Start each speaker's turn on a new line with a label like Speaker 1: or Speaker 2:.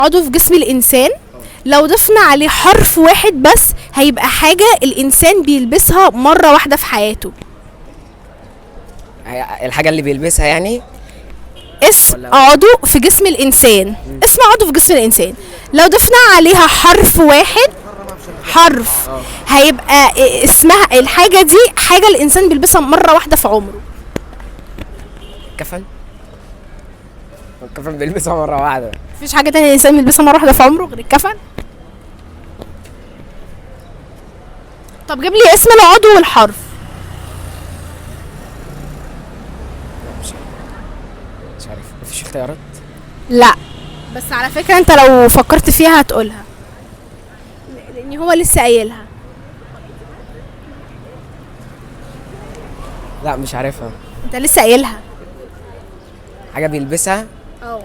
Speaker 1: عضو في جسم الانسان، لو ضفنا عليه حرف واحد بس هيبقى حاجة الانسان بيلبسها مرة واحدة في حياته.
Speaker 2: الحاجة اللي بيلبسها يعني.
Speaker 1: اسم
Speaker 2: ولا-
Speaker 1: عضو في جسم الانسان، اسم عضو في جسم الانسان لو ضفنا عليها حرف واحد، حرف، هيبقى اسمها الحاجة دي حاجة الانسان بيلبسها مرة واحدة في عمره.
Speaker 2: كفن. الكفن بيلبسها مرة واحدة.
Speaker 1: مفيش حاجة تانية الانسان بيلبسها مرة واحدة في عمره غير الكفن. طب جيب لي اسم العضو والحرف.
Speaker 2: لا، مش عارف. مش عارف، مفيش اختيارات؟
Speaker 1: لا، بس على فكرة انت لو فكرت فيها هتقولها، لان هو لسه قايلها.
Speaker 2: لا، مش عارفها.
Speaker 1: انت لسه قايلها.
Speaker 2: حاجة بيلبسها.
Speaker 1: اه.